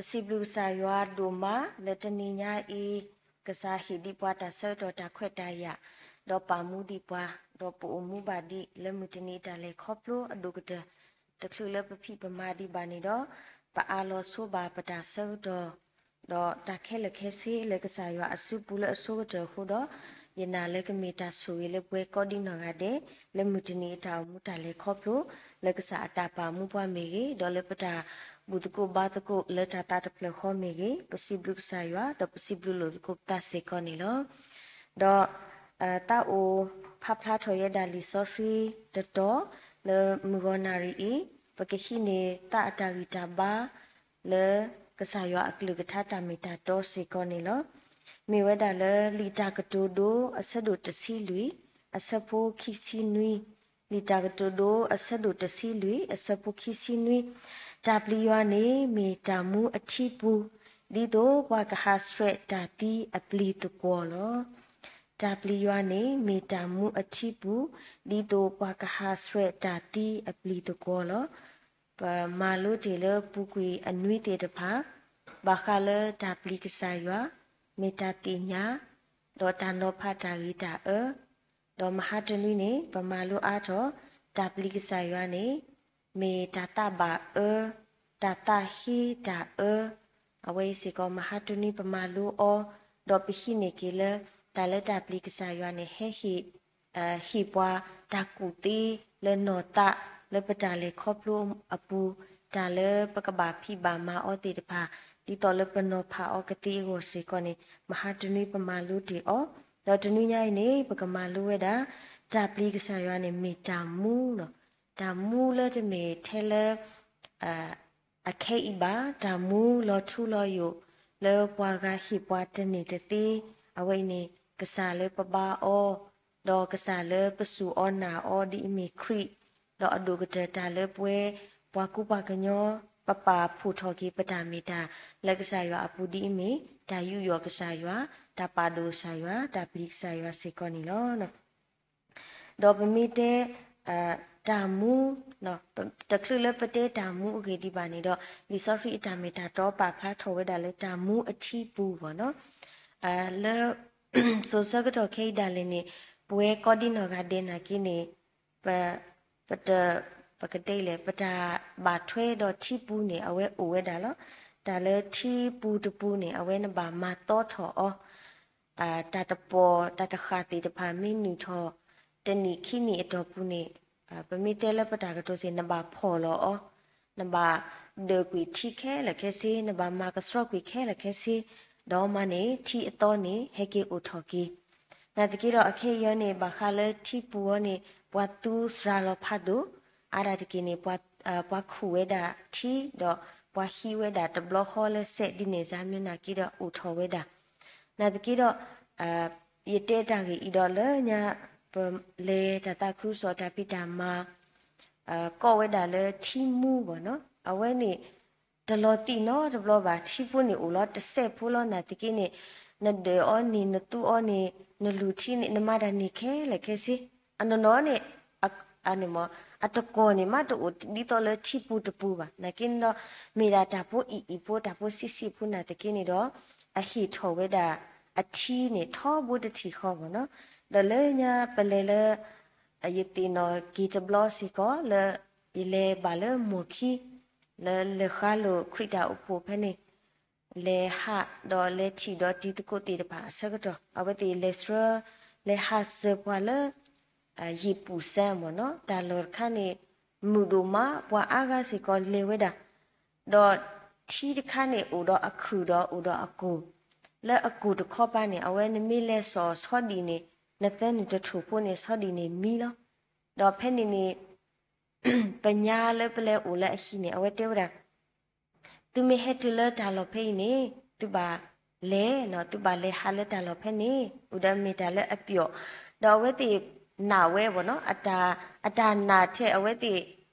ပစံးဘျုးကစၢ်ယွၤဒိၣ်မးလၢတနံၤညါအံၤ, ကစၢ်ဟ့ၣ်ဒံးပှၤတၢ်ဆၢကတီၢ်တၢ်ခွဲးတၢ်ယာ်, ဒီးပာ်မူဒံးပှၤ, ဒီးပအိၣ်မူဘၣ်ဒံးလၢမုၢ်တနံၤအတၢ်လဲၤခီဖျိအဒိၣ်ကတၢၢ်, တချုးလၢပဖံးပမၤဒံးဘၣ်န့ၣ်ဒီး, ပအးလီၤဆိဘၣ်ပတၢ်ဆၢကတီၢ် ဒီးတၢ်ခဲလၢာ်ခဲဆ့လၢကစၢ်ယွၤအစုပူၤလၢအဆိကတၢၢ်အဃိဒီး, ယနာ်လၢကမ့ၢ်တၢ်ဆိၣ်ဂ့ၤလၢပဝဲကိးဒံနီၢ်ဂၤဒဲး, လၢမုၢ်တနံၤအတၢ်အိၣ်မူတၢ်လဲၤခီဖျိ, လၢကစၢ်အတၢ်ပာ်မူပှၤမ့ၢ်ဂ့ၤ, ဒီးလၢပတၢ်ဘူၣ်သကိးဘါသကိးလၢတၢ်သးတဖျၢၣ်ဃီမ့ၢ်ဂ့ၤ, ပစံးဘျုးကစၢ်ယွၤ, ဒီးပစံးဘျုးလိာ်သကိးပသးစ့ၢ်ကီးန့ၣ်လီၤ. ဒီး သးအိၣ်ဖးဖျါထီၣ်ယဲဒၣ်လံာ်စီဆှံတတီၤ, လၢမုၢ်ဂီၤနၣ်ရံၣ်အံၤ, ပကဟံးန့ၢ်သးအတၢ်ဂံၢ်တၢ်ဘါ လၢကစၢ်ယွၤအကလုၢ်ကထါတၢ်မ့ၢ်တၢ်တီစ့ၢ်ကီးန့ၣ်လီၤ. မ့ၢ်ဝဲဒၣ်လၢလံာ်တၢ်ကတိၤဒိ အဆၢဒိၣ်တဆံလွံၢ်, အဆၢဖိခံဆံနွံ, လံာ်တၢ်ကတိၤဒိ အဆၢဒိၣ်တဆံလွံၢ်, အဆၢဖိခံဆံနွံ, တၢ်ပျံၤယွၤန့ၣ် မ့ၢ်တၢ်မူအထံပူၤ, ဒ်သိးပှၤကဟးဆှဲးတၢ်သံအပျံၤသကွီၤလီၤ. တၢ်ပျံၤယွၤန့ၣ် မ့ၢ်တၢ်မူအထံပူၤ, ဒ်သိးပှၤကဟးဆှဲးတၢ်သံအပျံၤသကွီၤလီၤ. ပမၤလိတ့ၢ်လၢပူၤကွံာ်အနွံသ့ၣ်တဖၣ်, ဘၣ်ဃးလၢတၢ်ပျံၤကစၢ်ယွၤ, မ့ၢ်တၢ်သ့ၣ်ညါ, ဒီးတၢ်နီၤဖးတၢ်ဂ့ၤတၢ်အၢ, ဒီးမဟါတနွံန့ၣ် ပမၤလိအါထီၣ်, တၢ်ပျံၤကစၢ်ယွၤန့ၣ် မ့ၢ်တၢ်သးဘၣ်အၢ, တၢ်သးဟ့တၢ်အၢ, အဝဲအံၤစ့ၢ်ကီး မဟါတနွံပမၤလိအီၤ, ဒီးပဟံးန့ၢ်က့ၤလၢ တၢ်လၢတၢ်ပျံၤကစၢ်ယွၤန့ၣ် ဟဲဟ့ၣ် ဟ့ၣ်ပှၤတၢ်ကူၣ်သ့လၢနီၢ်သးလၢပတၢ်လဲၤခီဖျိအပူၤ, တၢ်လၢပကဘၣ်ဖံးဘၣ်မၤအီၤသ့ၣ်တဖၣ်, ဒ်သိးလၢပနီၤဖးအီၤကသ့အဂီၢ်စ့ၢ်ကီးန့ၣ် မဟါတနွံပမၤလိတ့ၢ်အီၤ, ဒီးတနွံညါအံၤန့ၣ် ပကမၤလိဝဲဒၣ် တၢ်ပျံၤကစၢ်ယွၤန့ၣ်မ့ၢ်တၢ်မူလီၤ. တၢ်မူလၢတမ့ၢ်ထဲလၢ အခဲအံၤဘၣ်, တၢ်မူလီၤထူလီၤယိာ် လၢပှၤဂၤဟ့ၣ်ပှၤတန့ၢ်တသ့, အဝဲအံၤန့ၣ် ကစၢ်လၢပဘါအီၤ, ဒီးကစၢ်လၢပစူၢ်အီၤနာ်အီၤဒ်အမ့ၢ်ခရံာ်, ဒီးအဒိၣ်ကတၢၢ်တၢ်လၢပဝဲ ပှၤကူပှၤကညီ ပပာ်ဖှိၣ်ထီၣ်က့ၤပတၢ်မ့ၢ်တၢ်လၢကစၢ်ယွၤအပူၤဒ်အမ့ၢ် တၢ်ယူးယီၣ်ကစၢ်ယွၤ, တၢ်ပာ်ဒိၣ်ကစၢ်ယွၤ, တၢ်ပျံၤကစၢ်ယွၤစ့ၢ်ကီးန့ၣ်လီၤ. ဒီးပမ့ၢ်တဲ တၢ်မူ, တချုးလၢပတဲတၢ်မူအဂ့ၢ်ဒံးဘၣ်န့ၣ်ဒီး လံာ်စီဆှံအတၢ်မ့ၢ်တၢ်တီပာ်ဖျါထီၣ်ဝဲဒၣ်လၢတၢ်မူအထံပူၤဘၣ်နီၤ. လၢ စိၤဆၢကတီၢ်ခဲအံၤဒၣ်လဲာ်န့ၣ် ပဝဲကိးဒံနီၢ်ဂၤဒဲးနာ်က့န့ၣ် ပ ပတ ပကတဲလဲၣ် ပတၢ်ဘၣ်ထွဲဒီးထံပူၤန့ၣ် အဝဲအိၣ်ဝဲဒၣ်လီၤ. တၢ်လၢထံပူၤတပူၤန့ၣ် အဝဲနဘၣ်မၤသီထီၣ်အီၤ တၢ်တပီၢ်တၢ်တဃၣ်သ့ၣ်တဖၣ်မ့ၢ်နုာ်ထီၣ် တနံၣ်ခံနံၣ်အတီၢ်ပူၤန့ၣ် ပမ့ၢ်တဲလၢပတၢ်ကတိၤစ့ၢ် နဘၣ်ဖီၣ်လီၤအီၤ, နဘၣ်ဒၢးကွံာ်ထံခဲလၢာ်ခဲဆ့, နဘၣ်မၤကဆှီကွံာ်ခဲလၢာ်ခဲဆ့, ဒီးမၤန့ၣ် ထံအသီန့ၣ် ဟဲက့ၤအိၣ်ထီၣ်က့ၤ နာ်သက့ဒီး အခဲအံၤအီၤန့ၣ် ဘၣ်ဃးလၢထံပူၤအီၤန့ၣ် ပှၤသူစှၤလီၤဖးဒိၣ်, အါဒၣ်တက့ၢ်န့ၣ် ပှၤခူၣ်ဝဲဒၣ်ထံ ဒီးပှၤဟံးဝဲဒၣ်တဘျီဃီလၢစဲးဒ်န့ၣ် စါမ့ၢ်နာ်က့ဒီးအိၣ်ထီၣ်ဝဲဒၣ်. နာ်သက့ဒီး ယတဲတၢ်ဂ့ၢ်အံၤဒီးလၢညါ ပလဲၤတၢ်သးခုကစီၣ်တၢ်ဖံးတၢ်မၤ ကိးဝဲဒၣ်လၢထံမူဘၣ်နီၤ. အဝဲန့ၣ် တလီၤသံးနီတဘျီဘၣ်, ထံဖိန့ၣ်အိၣ်လီၤတစဲးဖိလီၤ. နာ်သက့န့ၣ် နဒၢးအီၤန့ၣ် နသူအီၤန့ၣ် နလူၤထံန့ၣ် နမၤတၢ်န့ၢ်ခဲလၢာ်ခဲဆ့, အနီၢ်နီၢ်န့ၣ် အတကိးန့ၣ် မ့ၢ်တအိၣ်ဒ်သိးလၢထံပူၤတပူၤဘၣ်. နာ်က့န့ၣ်ဒီး မ့ၢ်ဒၣ်တၢ်ဖိအံၣ်အံၣ်ဖိ တၢ်ဖိဆံးဆံးဖိနာ်သက့န့ၣ်ဒီး အဟ့ၣ်ထီၣ်ဝဲဒၣ်အထံန့ၣ် ထီဘိတထံၣ်ဃီဘၣ်နီၤ. ဒီးလၢညါပလဲၤလၢ ယသ့ၣ်နီၣ်က့ၤတဘျီစ့ၢ်ကီးလၢ ယလဲၤဘၣ်လၢမိၢ်ခံ လၢလဲၤဃါလိာ်ခရံာ်တၢ်အိၣ်ဖှိၣ်ဖဲန့ၣ် လဲၤဟးဒီးလဲၤထံၣ်ဒီးတံၤသကိးသ့ၣ်တဖၣ်အဆၢကတီၢ် အဝဲသ့ၣ်လဲၤဆှၢ လဲၤဟးစၢၤပှၤလၢ ယံာ်ပူၤစၢမ့ၢ်နီၤ တၢ်လီၢ်တခါန့ၣ် မုာ်ဒိၣ်မး ပှၤအါဂၤစ့ၢ်ကီးလဲၤဝဲဒၣ် ဒီးထံတခါန့ၣ် အိၣ်ဒီးအခုၣ်ဒီးအိၣ်ဒီးအကိၢ်, လၢအကိၢ်တခီပၤန့ၣ် အဝဲနမ့ၢ်လဲၤစိာ်ဆီဒံၣ်န့ၣ် နသၢနုာ်တထိၣ်ဖိန့ၣ် ဆီဒံၣ်န့ၣ်မံလီၤ. ဒီးဖဲန့ၣ်န့ၣ် ပညါလၢပလဲၤအိၣ်လၢအဟံၣ်န့ၣ် အဝဲတဲဝဲဒၣ် သုမ့ၢ်ဟဲတုၤလၢတၢ်လီၢ်ဖဲအံၤန့ၣ် သုဘၣ်လဲၤနီၤ သုဘၣ်လဲၤဟးလၢတၢ်လီၢ်ဖဲန့ၣ် အိၣ်ဒီးမ့ၢ်တၢ်လၢအပျီၣ်, ဒီးအဝဲသ့ၣ်နာ်ဝဲဘၣ်နီၤ အတၢ် အတၢ်နာ်ထဲအဝဲသ့ၣ်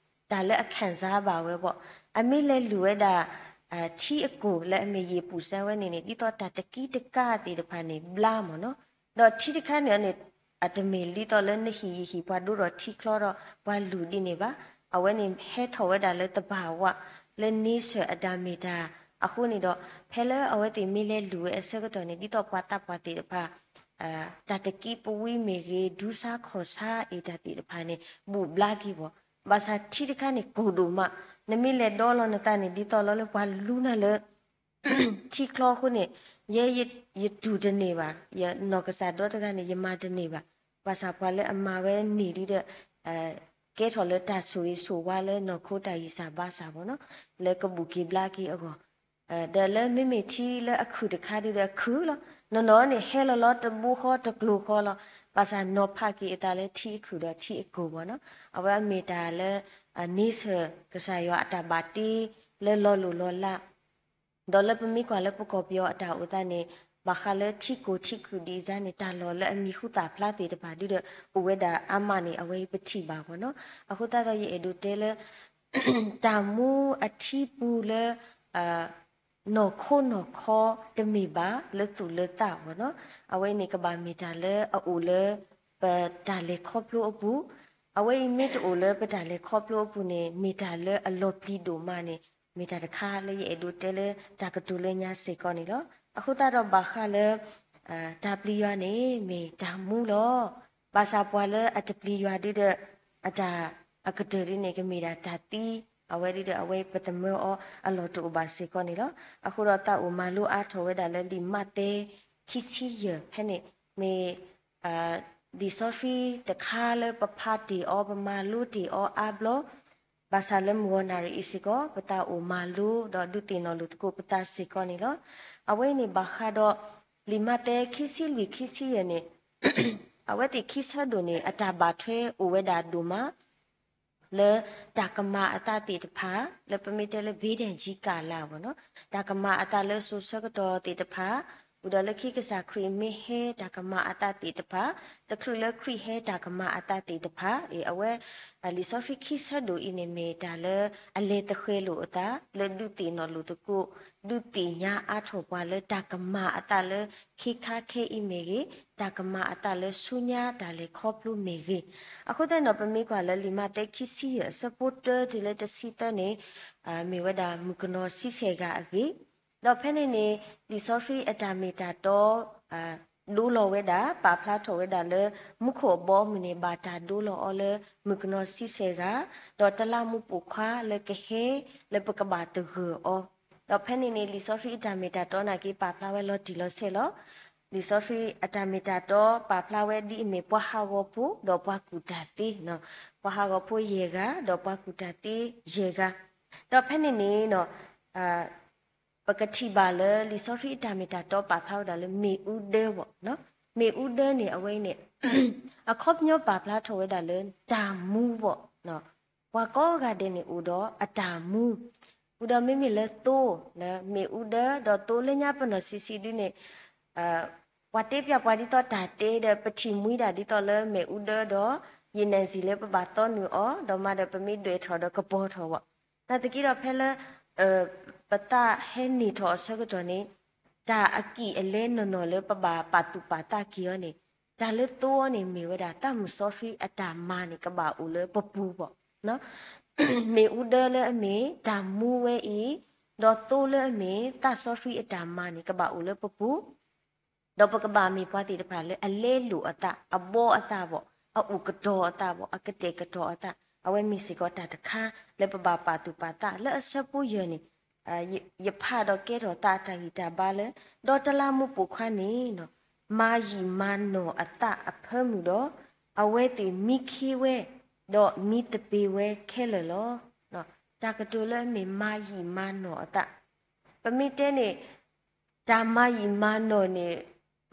တၢ်လၢအခံစားဘၣ်ဝဲဘၣ်, အမ့ၢ်လဲၤလူၤဝဲဒၣ် ထံအကိၢ်လၢအမ့ၢ်ယံာ်ပူၤစၢဝဲန့ၣ်န့ၣ် ဒ်သိးတၢ်တကံတကးသ့ၣ်တဖၣ်န့ၣ် ဘျါမ့ၢ်နီၤ, ဒီးထံတခါန့ၣ်န့ၣ် အတမ့ၢ်ဒ်သိးလၢနဟံၣ်ယဟံၣ်ပှၤဒိဒီးထံချီဒီးပှၤလူၤဒ်န့ၣ်ဘၣ်, အဝဲန့ၣ်ဟဲထီၣ်ဝဲဒၣ်လၢသဘာဝ လၢန့ဆၢၣ်အတၢ်မ့ၢ်တၢ် အဃိန့ၣ်ဒီး ဖဲလၢအဝဲသ့ၣ်မ့ၢ်လဲၤလူၤဝဲအဆၢကတီၢ်န့ၣ် ဒ်သိးပှၤသးပှၢ်သ့ၣ်တဖၣ် တၢ်တက့ပဝံမ့ၢ်ဂ့ၤ ဒူစါခီၣ်ဆါအံၤတၢ်သ့ၣ်တဖၣ်န့ၣ် ဘူးဘျါက့ၤဘၣ်. ဘၣ်ဆၣ်ထံတခါန့ၣ် ကိၢ်ဒိၣ်မး, နမ့ၢ်လဲၤဒီလီၤနသးန့ၣ် ဒ်သိးလီၤလၢပှၤလူၤနၤလၢ ထံချီအဃိန့ၣ် ယဲယတူၢ်တန့ၢ်ဘၣ်, ယနီၢ်ကစၢ်ဒီတဂၤန့ၣ် ယမၤတန့ၢ်ဘၣ်. ဘၣ်ဆၣ်ပှၤလၢအမၤဝဲန့ၢ်ဒုဒီး ကဲထီၣ်လၢတၢ်ဆိၣ်ဂ့ၤဆိၣ်ဝါလၢနီၢ်ခိတၢ်ဂံၢ်စၢ်ဘါစၢ်ဘၣ်နီၤ, လၢကဘူးက့ၤဘျါက့ၤအဂီၢ် ဒီးလၢမ့မ့ၢ်ထံလၢအခုၣ်တခါဒုဒီးအခုၣ်လီၤ. နီၢ်နီၢ်န့ၣ်ဟဲလီၤလီၤတဘိဃီတကျိၤဃီလီၤ. ဘၣ်ဆၣ်နီၤဖးက့ၤအသးလၢထံအခုၣ်ဒီးထံအကိၢ်ဘၣ်နီၤ. အဝဲအမ့ၢ်တၢ်လၢ န့ဆၢၣ်ကစၢ်ယွၤအတၢ်ဘၣ်တ့လၢလီၤလိၢ်လီၤလး ဒီးလၢပမ့ၢ်ကွၢ်လၢပကီၢ်ပယီၤအတၢ်အိၣ်သးန့ၣ် ဘၣ်ဃးလၢထံကိၢ်ထံခုၣ်ဒံးအံၤန့ၣ် တၢ်လီၢ်လၢအမံၤဟူသၣ်ဖျါသ့ၣ်တဖၣ်ဒုဒီး အိၣ်ဝဲဒၣ်အါမးန့ၣ် အဝဲအံၤပထံၣ်ဘၣ်ဘၣ်နီၤ. အဃိသတးဒီးယအဲၣ်ဒိးတဲလၢ တၢ်မူအထံပူၤလၢ နီၢ်ခိနီၢ်ခီတမ့ၢ်ဘၣ်လၢသူၣ်လၢသးဘၣ်နီၤ. အဝဲအံၤန့ၣ်ကဘၣ်မ့ၢ်တၢ်လၢအအိၣ်လၢ ပတၢ်လဲၤခီဖျိအပူၤ, အဝဲအံၤမ့ၢ်တအိၣ်လၢပတၢ်လဲၤခီဖျိအပူၤန့ၣ် မ့ၢ်တၢ်လၢအလီၤပျံၤဒိၣ်မးန့ၣ် မ့ၢ်တၢ်တခါလၢယအဲၣ်ဒိးတဲလၢတၢ်ကတိၤလၢညါစ့ၢ်ကီးန့ၣ်လီၤ. အဃိသတးဒီးဘၣ်ဃးလၢ တၢ်ပျံၤယွၤန့ၣ် မ့ၢ်တၢ်မူလီၤ. ဘၣ်ဆၣ်ပှၤလၢအတပျံၤယွၤဒုဒီး အတၢ်အကတၢၢ်ဒ်န့ၣ် ကမ့ၢ်ဒၣ်တၢ်သံ, အဝဲဒုဒီးအဝဲပသမၢအီၤအလီၢ်တအိၣ်ဘၣ်စ့ၢ်ကီးန့ၣ်လီၤ. အဃိဒီးသးအိၣ်မၤလိအါထီၣ်ဝဲဒၣ်လၢလံာ်မးသဲ ခံဆံယဲၢ်ဖဲန့ၣ် မ့ၢ် လံာ်စီဆှံတခါလၢပဖးတ့ၢ်အီၤ ပမၤလိတ့ၢ်အီၤအါဘျီ ဘၣ်ဆၣ်လၢမုၢ်ဂီၤနၣ်ရံၣ်အံၤစ့ၢ်ကီး ပသးအိၣ်မၤလိဒီးဒုးသ့ၣ်နီၣ်လိာ်သကိးပသးစ့ၢ်ကီးန့ၣ်လီၤ. အဝဲအံၤန့ၣ်ဘၣ်ဃးဒီး လံာ်မးသဲခံဆံလွံၢ်ခံဆံယဲၢ်န့ၣ် အဝဲသ့ၣ်ခံဆၢဒိၣ်န့ၣ် အတၢ်ဘၣ်ထွဲအိၣ်ဝဲဒၣ်ဒိၣ်မး လၢတၢ်ကမၤအသးသ့ၣ်တဖၣ် လၢပမ့ၢ်တဲလၢ ဘ့ဒၣ်ကံကၣ်လၢ်ဘၣ်နီၤ, တၢ်ကမၤအသးလၢစိၤဆၢကတီၢ်သ့ၣ်တဖၣ်, ဝံၤဒီးလၢခံကစၢ်ခရံာ်မ့ၢ်ဟဲတၢ်ကမၤအသးသ့ၣ်တဖၣ်, တချုးလၢခရံာ်ဟဲတၢ်ကမၤအသးသ့ၣ်တဖၣ်, အဝဲ လံာ်စီဆှံခံဆၢဒိၣ်အံၤန့ၣ်မ့ၢ်တၢ်လၢ အလဲၤသဃဲၤလိာ်အသး လၢဒုးသ့ၣ်နီၣ်လိာ်သကိး ဒုးသ့ၣ်ညါအါထီၣ်ပှၤလၢတၢ်ကမၤအသးလၢ ခ့ခါခဲအံၤမ့ၢ်ဂ့ၤ, တၢ်ကမၤအသးလၢဆူညါတၢ်လဲၤခီဖျိမ့ၢ်ဂ့ၤ. အဃိသတးန့ၣ်ဒီး ပမ့ၢ်ကွၢ်လၢလံာ်မးသဲခံဆံယဲၢ်အဆၢဖိတၢတုၤလၢတဆံသၢန့ၣ် မ့ၢ်ဝဲဒၣ်မုၣ်ကနီၤဆံဆဲၣ်ဂၤအဂ့ၢ်, ဒီးဖဲန့ၣ်န့ၣ် လံာ်စီဆှံအတၢ်မ့ၢ်တၢ်တီ ဒိလီၤဝဲဒၣ် ပာ်ဖျါထီၣ်ဝဲဒၣ်လၢ မူခိၣ်အဘီအမုၢ်န့ၣ် ဘၣ်တၢ်ဒိလီၤအီၤလၢ မုၣ်ကနီၤဆံဆဲၣ်ဂၤ, ဒီးတလးမူးပိာ်ခွါလၢကဟဲ လၢပကဘၣ်သဂၢၢ်အီၤ, ဒီးဖဲန့ၣ်န့ၣ် လံာ်စီဆှံအတၢ်မ့ၢ်တၢ်တီနာ်က့ ပာ်ဖျါဝဲလီၤတံၢ်လီၤဆဲးလီၤ. လံာ်စီဆှံအတၢ်မ့ၢ်တၢ်တီပာ်ဖျါဝဲဒ်အမ့ၢ်ပှၤဟးဂီၤဖိ ဒီးပှၤကူၣ်တၢ်သ့, ပှၤဟးဂီၤဖိယဲၢ်ဂၤ ဒီးပှၤကူၣ်တၢ်သ့ယဲၢ်ဂၤ, ဒီးဖဲန့ၣ်န့ၣ် ပကထံၣ်ဘၣ်လၢလံာ်စီဆှံအတၢ်မ့ၢ်တၢ်တီပာ်ဖျါဝဲဒၣ်လၢမ့ၣ်အူဒၢဘၣ်, မ့ၣ်အူဒၢန့ၣ် အဝဲအံၤန့ၣ် အခီပညီပာ်ဖျါထီၣ်ဝဲဒၣ်လၢတၢ်မူဘၣ်, ပှၤကိးဂၤဒဲးန့ၣ်အိၣ်ဒီးအတၢ်မူ, ဝံၤဒီးမ့မ့ၢ်လၢသိ လၢမ့ၣ်အူဒၢ ဒီးသိလၢညါပနီၢ်ဆံးဆံးဒုန့ၣ် ပှၤတ့ပျၢ်ပှၤဒ်သိးတၢ်တဲဒီး ပထံၣ်မှံဒၣ်ဒ်သိးလၢမ့ၣ်အူဒၢဒီး ယနံၤစံၣ်လၢပဘၣ်သီနုာ်အီၤ ဒီးမၤဒီးပမ့ၢ်ဒွဲၣ်ထီၣ်ဒီးကပီၤထီၣ်ဘၣ်. နာ်သက့ဒီးဖဲလၢ ပသးဟဲနံၣ်ထီၣ်အဆၢကတီၢ်န့ၣ် တၢ်အကံၢ်အလဲနီၢ်နီၢ်လၢပဘၣ်ပာ်သူၣ်ပာ်သးက့ၤအီၤန့ၣ် တၢ်လၢသိအီၤန့ၣ် မ့ၢ်ဝဲဒၣ်သးမုၢ်စီဆှံအတၢ်မၤန့ၣ် ကဘၣ်အိၣ်လၢပပူၤဘၣ်. မ့ၣ်အူဒၢလၢအမ့ၢ်တၢ်မူဝဲအံၤ, ဒီးသိလၢအမ့ၢ်သးစီဆှံအတၢ်မၤန့ၣ် ကဘၣ်အိၣ်လၢပပူၤ ဒီးပကဘၣ်မ့ၢ်ပှၤသ့ၣ်တဖၣ်လၢအလဲလိာ်အသး, အဘီအသးဘၣ်, အအိၣ်ကတီၤအသးဘၣ်, အကတဲာ်ကတီၤအသး, အဝဲမ့ၢ်စ့ၢ်ကီးတၢ်တခါလၢပဘၣ်ပာ်သူၣ်ပာ်သးလၢအဆၢဖိယဲၢ်န့ၣ်, ယဖးဒီးကဲထီၣ်သးအတၢ်ဂံၢ်တၢ်ဘါလၢ ဒီးတလးမူးပိာ်ခွါန့ၣ် မၤယံာ်မၤနီၢ်အသးအဖၢမုၢ်ဒီး အဝဲသ့ၣ်မံခ့ဝဲ ဒီးမံသပ့ၤဝဲခဲလၢာ်လီၤ. တၢ်ကတိၤလၢအမ့ၢ်မၤယံာ်မၤနီၢ်အသး, ပမ့ၢ်တဲန့ၣ် တၢ်မၤယံာ်မၤနီၢ်န့ၣ်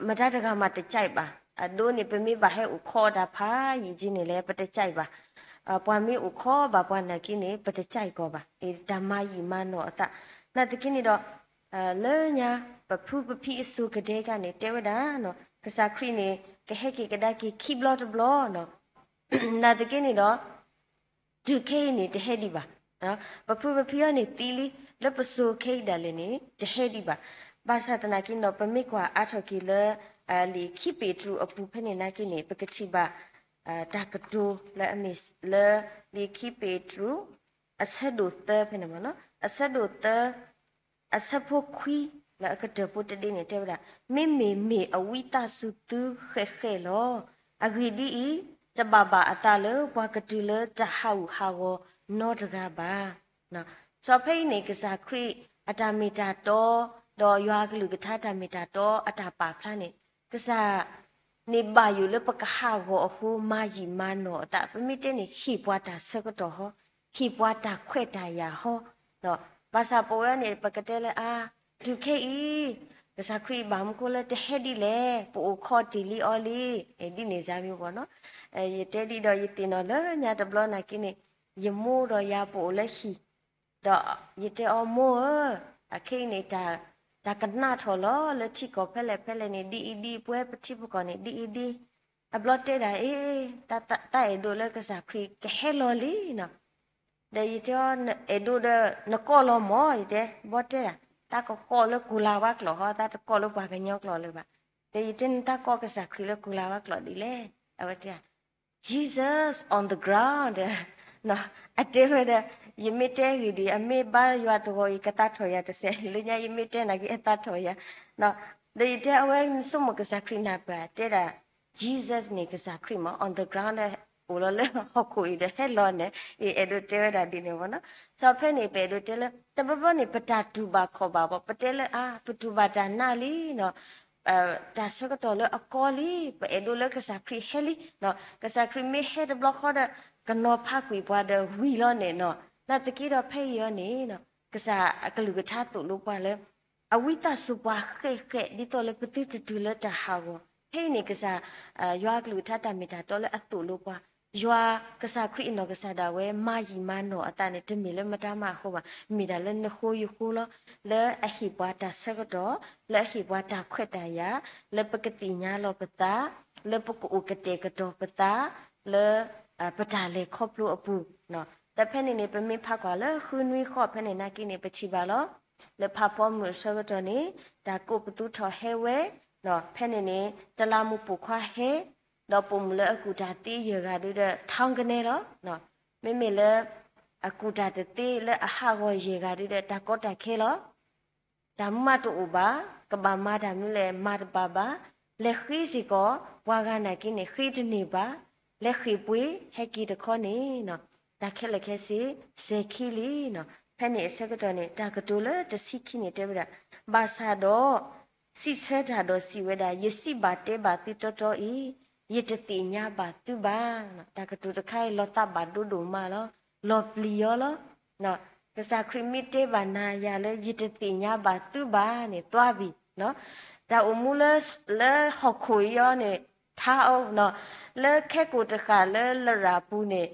မတၤတဂၤမးတကၠဲးဘၣ်. အဒိန့ၣ် ပမ့ၢ်ဘၣ်ဟဲအိၣ်ခိးတၢ်ဖးယံာ်က့န့ၣ်လဲၣ် ပတကၠဲးဘၣ်. ပှၤမ့ၢ်အိၣ်ခိးဘၣ်ပှၤနာ်က့န့ၣ် ပတကၠဲးကီးဘၣ်. တၢ်မၤယံာ်မၤနီၢ်အသး နာ်သက့န့ၣ်ဒီး လၢညါ ပဖုပဖံအစိၤကဒဲကန့ၣ် တဲဝဲဒၣ် ကစၢ်ခရံာ်န့ၣ် ကဟဲက့ၤကဒါက့ၤခံဘျီတဘျီ နာ်သက့န့ၣ်ဒီး တုၤခဲအံၤန့ၣ် တဟဲဒံးဘၣ်. ပဖုပဖံအံၤန့ၣ်သံလံ, လၢပစိၤခဲအံၤဒၣ်လဲာ်န့ၣ် တဟဲဒံးဘၣ်. ဘၣ်ဆၣ်သနာ်က့နီၤ ပမ့ၢ်ကွၢ်အါထီၣ်က့ၤလၢ လံာ်ခံပ့းတရူးအပူၤဖဲန့ၣ်နာ်က့န့ၣ် ပကထံၣ်ဘၣ် တၢ်ကတိၤလၢအမ့ၢ်လၢ လံာ်ခံပ့းတရူး အဆၢဒိၣ်သၢဖဲန့ၣ်မ့ၢ်နီၤ, အဆၢဒိၣ်သၢ အဆၢဖိခွံလၢအကတၢၢ်ဖိတဒ့န့ၣ် တဲဝဲဒၣ်, မ့မ့ၢ်မ့ၢ်အဝံသးစူၤသုဃဲးဃဲးလီၤ. အဂ့ၢ်ဒ်အံၤ, တဘၣ်ဘၣ်အသးလၢပှၤကတုၤလၢတၢ်ဟးဂူာ်ဟးဂီၤနီတဂၤဘၣ်. စီၤဖဲအံၤန့ၣ် ကစၢ်ခရံာ်အတၢ်မ့ၢ်တၢ်တီ, ဒီးယွၤအကလုၢ်ကထါတၢ်မ့ၢ်တၢ်တီအတၢ်ပာ်ဖျါန့ၣ်, ကစၢ် န့ၣ်ဘၣ်ယိၣ်လၢပကဟးဂီၤအဃိ မၤယံာ်မၤနီၢ်အသး, ပမ့ၢ်တဲန့ၣ် ဟ့ၣ်ပှၤတၢ်ဆၢကတီၢ်ဟီ, ဟ့ၣ်ပှၤတၢ်ခွဲးတၢ်ယာ်ဟီ, ဘၣ်ဆၣ်ပဝဲန့ၣ် ပကတဲလၢအါ, တုၤခဲအံၤ, ကစၢ်ခရံာ်ဘၣ်မူခိၣ်လၢတဟဲဒ်လဲၣ်, ပအိၣ်ခိးတ့ၢ်လံအီၤလံ, ဒ်န့ၣ်စၢ်မံၤဘၣ်နီၤ, ယတဲဒ်ဒီးယသ့ၣ်နီၣ်လၢညါတဘျီနာ်က့န့ၣ်, ယမိၢ်ဒီးယၤပအိၣ်လၢဟံၣ် ဒီးယတဲအီၤမိၢ်ဧၢ, အခဲအံၤန့ၣ် တၢ်ကနၣ်ထီၣ်လီၤလၢထံကီၢ်ဖဲလဲၣ်ဖဲလဲၣ်န့ၣ် ဒ်အံၤဒ်အံၤ ပဝဲပထံပကီၢ်န့ၣ် ဒ်အံၤဒ်အံၤ, အဘျီတဲဒၣ်အ့, တၢ်အဲၣ်ဒိးလၢကစၢ်ခရံာ်ကဟဲလီၤလံနီၤ, ဒီးယတဲအီၤ အဲၣ်ဒိးဒီးနကိးလီၤမၢ် ယတဲ, ဘီတဲဒၣ်, တၢ်ကကိးလၢကူၤလၤဝါကျိာ်ဟီ, တၢ်တကိးလၢပှၤကညီကျိာ်လၢၤဘၣ်, ဒီးယတဲန့ၣ် တၢ်ကိးကစၢ်ခရံာ်လၢကူၤလၤဝါကျိာ်ဒ်လဲၣ်, အဝဲတဲ Jesus on the ground ဒီး အတဲဝဲဒီး, ယမ့ၢ်တဲဂ့ၢ်ဒ်အံၤ အမ့ၢ်ဘါယွၤတဂီၤအံၤ ကသးထီၣ်ယၤတစဲး, လၢညါယမ့ၢ်တဲနာ်က့ အသးထီၣ်ယၤ, ဒီးယတဲအဝဲဆိကမိၣ်ကစၢ်ခရံာ်နၢ်ပၢၢ်တဲဒၣ်, Jesus န့ၣ် ကစၢ်ခရံာ်မး on the ground ဒီး အိၣ်လီၤလၢဟီၣ်ခိၣ်အံၤဒီးဟဲလီၤန့ၣ်, အအဲၣ်ဒိးတဲဝဲဒၣ်ဒ်န့ၣ်မးနီၤ, စီၤဖဲန့ၣ် ပအဲၣ်ဒိးတဲလၢ တဘျီဘျီန့ၣ် ပတၢ်တူၢ်ဘၣ်ခီၣ်ဘၣ်ဘၣ် ပတဲလၢအါ ပတူၢ်ဘၣ်တၢ်နးလံနီၤ တၢ်ဆၢကတီၢ်လၢအကီလံ, ပအဲၣ်ဒိးလၢကစၢ်ခရံာ်ဟဲလံ, ကစၢ်ခရံာ်မ့ၢ်ဟဲတဘျီဃီဒီး ကနီၤဖးကွံာ်ပှၤဒီးဝံၤလီၤန့ၣ်နီၤ, နာ်သက့ဒီးဖဲအံၤအီၤန့ၣ်, ကစၢ်အကလုၢ်ကထါသိၣ်လိပှၤလၢ အဝံသးစူၤပှၤဃဲးဃဲး ဒ်သိးလၢပသုတတုၤလၢတၢ်ဟးဂီၤ, ဖဲအံၤန့ၣ်ကစၢ် ယွၤအကလုၢ်ကထါတၢ်မ့ၢ်တၢ်တီလၢအသိၣ်လိပှၤ, ယွၤကစၢ်ခရံာ်အနီၢ်ကစၢ်ဒၣ်ဝဲ မၤယံာ်မၤနီၢ်အသးန့ၣ် တမ့ၢ်လၢမတၤမးအဃိဘၣ်, မ့ၢ်ဒၣ်လၢနဃိယဃိလီၤ, လၢအဟ့ၣ်ပှၤတၢ်ဆၢကတီၢ်, လၢအဟ့ၣ်ပှၤတၢ်ခွဲးတၢ်ယာ်, လၢပကသ့ၣ်ညါလီၤပသး, လၢပကအိၣ်ကတဲာ်ကတီၤပသး, လၢ ပတၢ်လဲၤခီဖျိအပူၤ, ဒီးဖဲန့ၣ်န့ၣ် ပမ့ၢ်ဖးကွၢ်လၢဃုနွံဃီဖဲန့ၣ်နာ်က့န့ၣ် ပထံၣ်ဘၣ်လီၤ, လၢဖးဖီမုၢ်အဆၢကတီၢ်န့ၣ် တၢ်ကိးပသူထီၣ်ဟဲဝဲ, ဖဲန့ၣ်န့ၣ် တလးမူးပိာ်ခွါဟဲ, ဒီးပိာ်မုၣ်လၢအကူၣ်တၢ်သ့ယဲၢ်ဂၤဒုဒီး ထီကနဲလီၤ, မ့မ့ၢ်လၢ အကူၣ်တၢ်တသ့လၢအဟးဂီၤယဲၢ်ဂၤဒုဒီး တၢ်ကီတၢ်ခဲလီၤ. တၢ်မူမးတအိၣ်ဘၣ်, ကဘၣ်မၤတၢ်မနုၤလဲၣ် မၤတဘၣ်ဘၣ်, လဲၤဃ့စ့ၢ်ကီး ပှၤဂၤနာ်က့န့ၣ် ဃ့တန့ၢ်ဘၣ်, လဲၤဃ့ၢ်ပှ့ၤ ဟဲက့ၤတခီန့ၣ်, တၢ်ခဲလၢာ်ခဲဆ့ စဲၤခံလံနီၤ. ဖဲန့ၣ်အဆၢကတီၢ်န့ၣ် တၢ်ကတိၤလၢတဆံခံန့ၣ်တဲဝဲဒၣ်, ဘၣ်ဆၣ်ဒီး စံးဆၢတၢ်ဒီးစံးဝဲဒၣ်, ယစံးဘၣ်တဲဘၣ်သုတီတီအံၤ, ယတသ့ၣ်ညါဘၣ်သုဘၣ်. တၢ်ကတိၤတခါအံၤ လီၤသးဘၣ်ဒိဒိၣ်မးလီၤ, လီၤပျံၤယီၤလီၤ. ကစၢ်ခရံာ်မ့ၢ်တဲဘၣ်နၤယၤလၢ ယတသ့ၣ်ညါဘၣ်သုဘၣ်န့ၣ် သွါဘံၣ်, တၢ်အိၣ်မူလၢ လၢဟီၣ်ခိၣ်အံၤအီၤန့ၣ် ထါအီၤ, လၢခဲကိာ်တဃာ်လၢလရာ်ပူၤန့ၣ်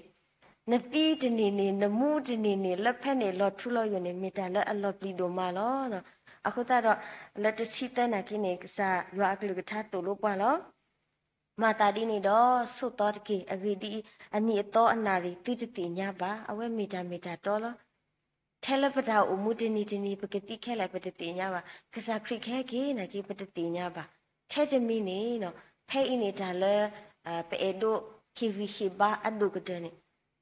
နသံတန့ၢ်န့ၣ် နမူတန့ၢ်န့ၣ် လၢဖဲန့ၣ်လီၤထူလီၤယိာ်န့ၣ် မ့ၢ်တၢ်လၢအလီၤပျံၤဒိၣ်မးလီၤ. အဃိသတးဒီး လၢတဆံသၢနာ်က့န့ၣ် ကစၢ်ယွၤအကလုၢ်ကထါသိၣ်လိပှၤလီၤ. မၤသးဒ်န့ၣ်ဒီး ဆိးသီတက့ၢ်. အဂ့ၢ်ဒ်အံၤ, အနံၤအသီအနၣ်ရံၣ် သုတသ့ၣ်ညါဘၣ်. အဝဲမ့ၢ်တၢ်မ့ၢ်တၢ်တီလီၤ. ထဲလၢပတၢ်အိၣ်မူတနံၤတနံၤ ပကသံခဲလၢာ် ပတသ့ၣ်ညါဘၣ်. ကစၢ်ခရံာ်ကဟဲက့ၤနာ်က့ ပတသ့ၣ်ညါဘၣ်. ထဲတမံၤန့ၣ်, ဖဲအံၤန့ၣ်တၢ်လၢ ပအဲၣ်ဒိးဟ့ၣ်ဂံၢ်ဟ့ၣ်ဘါအဒိၣ်ကတၢၢ်န့ၣ်,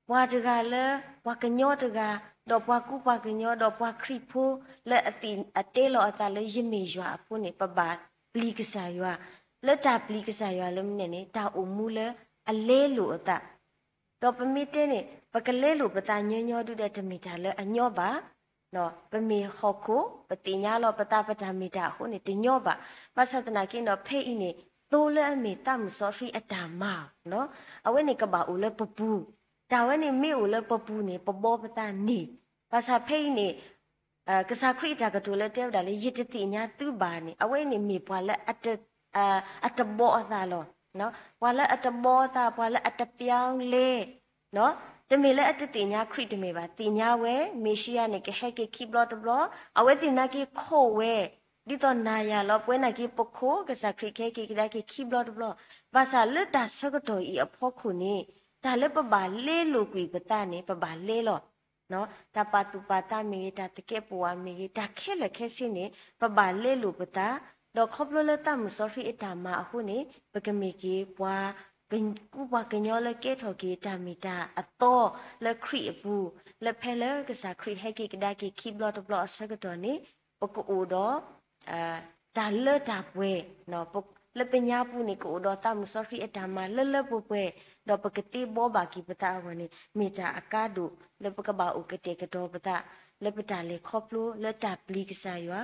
ပှၤတဂၤလၢ ပှၤကညီတဂၤ, ဒီးပှၤကူပှၤကညီ, ဒီးပှၤခရံာ်ဖိ လၢအသ့ၣ်အတဲလီၤအသးလၢယမ့ၢ်ယွၤအဖိန့ၣ် ပဘၣ်ပျံၤကစၢ်ယွၤ, လၢတၢ်ပျံၤကစၢ်ယွၤလၢမနုၤန့ၣ် တၢ်အိၣ်မူလၢအလဲလိာ်အသး ဒီးပမ့ၢ်တဲန့ၣ် ပကလဲလိာ်ပသးညီညီဒုဒီး တမ့ၢ်တၢ်လၢအညီဘၣ်. ပမ့ၢ်ဟီၣ်ခိၣ် ပသ့ၣ်ညါလီၤပသးပတၢ်မ့ၢ်တၢ်အဃိန့ၣ် တညီဘၣ်. ဘၣ်ဆၣ်သနာ်က့ဒီး ဖဲအံၤန့ၣ် သိလၢအမ့ၢ်သးမုၢ်စီဆှံအတၢ်မၤအီၤ, အဝဲန့ၣ်ကဘၣ်အိၣ်လၢပပူၤ, တၢ်ဝဲန့ၣ်မ့ၢ်အိၣ်လၢပပူၤန့ၣ် ပဘီပသးန့ၣ်, ဘၣ်ဆၣ်ဖဲအံၤန့ၣ် ကစၢ်ခရံာ်အတၢ်ကတိၤလၢတဲဝဲဒၣ်လၢ ယတသ့ၣ်ညါသုဘၣ်န့ၣ် အဝဲအံၤန့ၣ်မ့ၢ်ပှၤလၢ အတဘီအသးလီၤ. ပှၤလၢအတဘီအသး ပှၤလၢအတပျီလဲၤ, တမ့ၢ်လၢအတသ့ၣ်ညါခရံာ်တမ့ၢ်ဘၣ်, သ့ၣ်ညါဝဲ မ့ၣ်ၡံအၤန့ၣ် ကဟဲက့ၤခံဘျီတဘျီ, အဝဲသ့ၣ်နာ်က့ခိးဝဲ, ဒ်သိးနၤယၤလီၤ ပဝဲနာ်က့ပခိး ကစၢ်ခရံာ်ကဟဲက့ၤကဒါက့ၤခံဘျီတဘျီ, ဘၣ်ဆၣ်လၢတၢ်ဆၢကတီၢ်အံၤအဖီခိၣ်န့ၣ် တၢ်လၢပဘၣ်လဲလိာ်ကွံာ်ပသးန့ၣ် ပဘၣ်လဲလီၤ. တၢ်ပာ်သူၣ်ပာ်သးမ့ၢ်ဂ့ၤ, တၢ်သကဲးပဝးမ့ၢ်ဂ့ၤ, တၢ်ခဲလၢာ်ခဲဆ့န့ၣ် ပဘၣ်လဲလိာ်ပသး, ဒီးခီဖျိလၢသးမုၢ်စီဆှံအတၢ်မၤအဃိန့ၣ် ပကမ့ၢ်က့ၤပှၤ ကူပှၤကညီလၢကဲထီၣ်က့ၤတၢ်မ့ၢ်တၢ်အသီလၢခရံာ်အပူၤ, လၢဖဲလၢကစၢ်ခရံာ်ဟဲက့ၤကဒါက့ၤခံဘျီတဘျီအဆၢကတီၢ်န့ၣ် ပကအိၣ်ဒီး တၢ်လၢတၢ်ပှဲၤ လၢပညါပူၤန့ၣ် ကအိၣ်ဒီးသးမုၢ်စီဆှံအတၢ်မၤလၢလၢပှဲၤပှဲၤ, ဒီးပကသ့ဘှီဘၣ်က့ၤပသးအဂီၢ်န့ၣ် မ့ၢ်တၢ်အကါဒိၣ်လၢပကဘၣ်အိၣ်ကတဲာ်ကတီၤပသး လၢပတၢ်လဲၤခီဖျိလၢတၢ်ပျံၤကစၢ်ယွၤ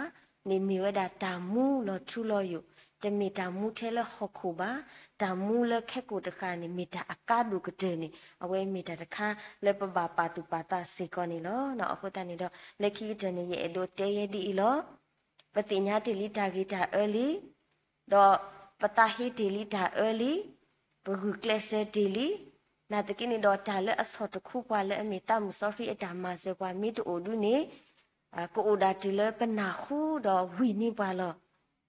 န့ၣ် မ့ၢ်ဝဲဒၣ်တၢ်မူလီၤထူလီၤယိာ်, တမ့ၢ်တၢ်မူထဲလၢဟီၣ်ခိၣ်ဘၣ်. တၢ်မူလၢခဲကိာ်တဃာ်န့ၣ် မ့ၢ်တၢ်အကါဒိၣ်ကတၢၢ်န့ၣ် အဝဲမ့ၢ်တၢ်တခါလၢပဘၣ်ပာ်သူၣ်ပာ်သးစ့ၢ်ကီးန့ၣ်လီၤ. အဃိသတးန့ၣ်ဒီး လၢခံကတၢၢ်န့ၣ် ယအဲၣ်ဒိးတဲယဲဒ်အံၤလီၤ. ပသ့ၣ်ညါတ့ၢ်လံတၢ်ဂ့ၤတၢ်အၢလံ, ဒီးပသးဟ့တ့ၢ်လံတၢ်အၢလံ, ပဂုာ်ကျဲးစၢးတ့ၢ်လံ. နာ်သက့န့ၣ်ဒီး တၢ်လၢအဆီၣ်တခူပှၤလၢအမ့ၢ်သးမုၢ်စီဆှံအတၢ်မၤစၢၤပှၤမ့ၢ်တအိၣ်ဒုန့ၣ် ကအိၣ်ဒၣ်တုၤလၢပနၢ်ဟူဒီးဝံၤန့ၢ်ပှၤလီၤ.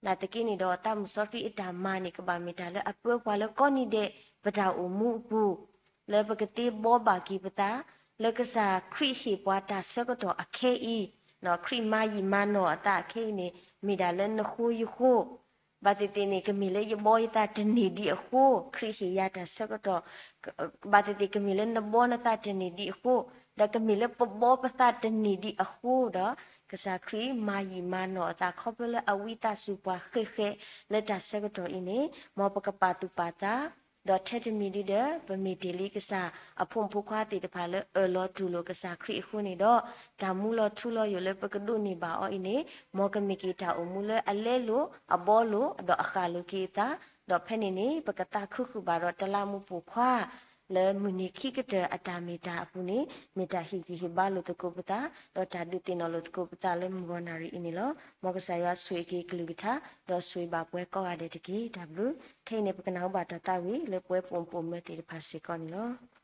နာ်သက့န့ၣ်ဒီး သးမုၢ်စီဆှံအတၢ်မၤန့ၣ် ကဘၣ်မ့ၢ်တၢ်လၢအပၢပှၤလၢကိးနံၤဒဲး ပတၢ်အိၣ်မူအပူၤ လၢပကသ့ဘှီဘၣ်က့ၤပသး လၢကစၢ်ခရံာ်ဟ့ၣ်ပှၤတၢ်ဆၢကတီၢ်အခဲအံၤ, ခရံာ်မၤယံာ်မၤနီၢ်အသးအခဲအံၤန့ၣ် မ့ၢ်ဒၣ်လၢနဃိယဃိ ဘၣ်သ့ၣ်သ့ၣ်န့ၣ် ကမ့ၢ်လၢယဘှီယသးတန့ၢ်ဒံးအဃိ ခရံာ်ဟ့ၣ်ယၤတၢ်ဆၢကတီၢ်, ဘၣ်သ့ၣ်သ့ၣ် ကမ့ၢ်လၢနဘှီနသးတန့ၢ်ဒံးအဃိ, ဒီးကမ့ၢ်လၢပဘှီပသးတန့ၢ်ဒံးအဃိဒီး ကစၢ်ခရံာ်မၤယံာ်မၤနီၢ်အသးခီဖျိလၢအဝံသးစူၤပှၤဃဲးဃဲးလၢတၢ်ဆၢကတီၢ်အံၤန့ၣ် မ်ပကပာ်သူၣ်ပာ်သး ဒီးထဲတမံၤဒံးဒီး ပမ့ၢ်တ့ၢ်လံကစၢ်အဖိမုၣ်ဖိခွါသ့ၣ်တဖၣ်လၢအၢၣ်လီၤတူၢ်လိာ်ကစၢ်ခရံာ်အဃိန့ၣ်ဒီး တၢ်မူလီၤထူလီၤယိာ်လၢပကဒိးန့ၢ်ဘၣ်အီၤအံၤန့ၣ် မ်ကမ့ၢ်က့ၤတၢ်အိၣ်မူလၢအလဲလိာ် အဘှီလိာ် ဒီးအဃၣ်လိာ်က့ၤအသး, ဒီးဖဲန့ၣ်န့ၣ် ပကသးခုဃုာ်ဘၣ်ဒီးတလးမူးပိာ်ခွါ လၢမုၢ်နံၤခံကတၢၢ်အတၢ်မ့ၢ်တၢ်အပူၤန့ၣ် မ့ၢ်တၢ်ဟ့ၣ်ဂံၢ်ဟ့ၣ်ဘါလိာ်သကိးပသး ဒီးတၢ်ဒုးသ့ၣ်နီၣ်လိာ်သကိးပသးလၢမုၢ်ဂီၤနၣ်ရံၣ်အံၤန့ၣ်လီၤ. မ်ကစၢ်ယွၤဆိၣ်ဂ့ၤက့ၤကလုၢ်ကထါ ဒီးဆိၣ်ဂ့ၤဘၣ်ပှၤကိးဂၤဒဲးတက့ၢ်. တၢ်ဘျုး. ခဲအံၤန့ၣ် ပကနၢ်ဟူဘၣ်တၢ်သးဝံၣ်လၢပဝဲပိာ်မုၣ်ပိာ်မၢၤသ့ၣ်တဖၣ်စ့ၢ်ကီးန့ၣ်လီၤ.